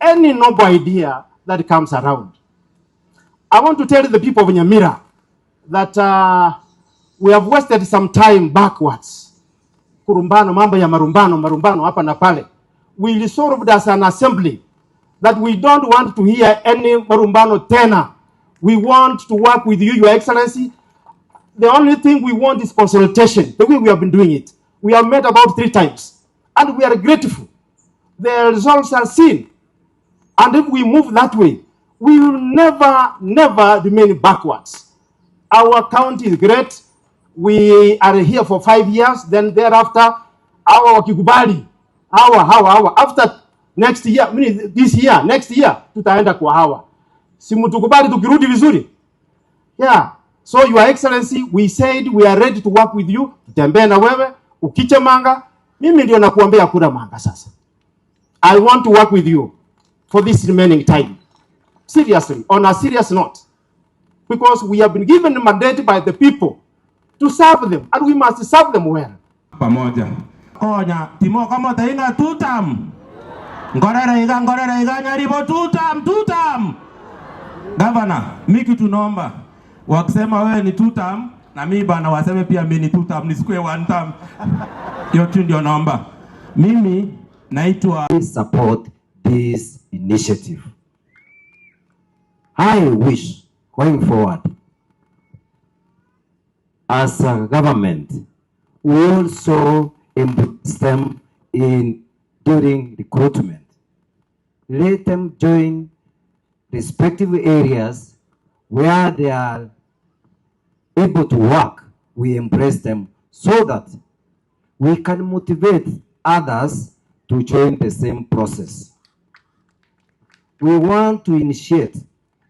Any noble idea that comes around. I want to tell the people of Nyamira that we have wasted some time backwards. Kurumbano, mambo ya marumbano, marumbano hapa na pale. We resolved as an assembly that we don't want to hear any marumbano tena. We want to work with you, Your Excellency. The only thing we want is consultation, the way we have been doing it. We have met about three times, and we are grateful. The results are seen. And if we move that way, we will never, never remain backwards. Our county is great. We are here for 5 years. Then thereafter, hawa wakikubali, hawa hawa hawa, after next year, meaning this year, next year, tutaenda kwa hawa. Si mtukubali tukirudi vizuri? Yeah. So, Your Excellency, we said we are ready to work with you. Tutembee na wewe, ukiche manga, mimi ndio nakuombea kura manga sasa. I want to work with you for this remaining time. Seriously, on a serious note. Because we have been given a mandate by the people to serve them, and we must serve them well. Pamoja konya timo kama tainga tutam ngorere iga ngorere iga nyaribo tutam tutam. Gavana, mi kitu naomba, wakisema wewe ni tutam na mi bana waseme pia mi ni tutam, nisikue one term. Hiyo tu ndio naomba. Mimi naitwa Support this initiative. I wish going forward, as a government, we also embrace them in during recruitment. Let them join respective areas where they are able to work. We embrace them so that we can motivate others to join the same process. We want to initiate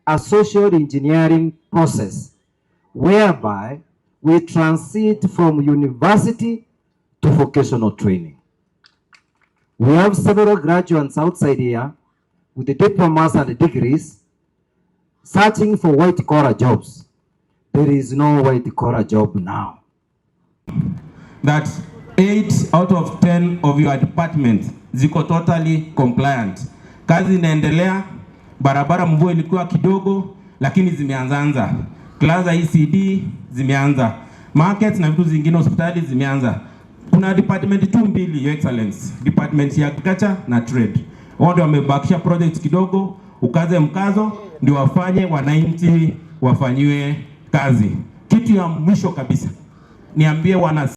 a social engineering process whereby we transit from university to vocational training. We have several graduates outside here with the diplomas and degrees searching for white collar jobs. There is no white collar job now. That 8 out of 10 of your departments ziko totally compliant. Kazi inaendelea, barabara mvua ilikuwa kidogo, lakini zimeanzaanza. Class za ECD zimeanza, markets na vitu zingine, hospitali zimeanza. Kuna department tu mbili, Your Excellency, department ya agriculture na trade. Wao ndio wamebakisha project kidogo, ukaze mkazo ndio wafanye wananchi wafanyiwe kazi. Kitu ya mwisho kabisa, niambie wana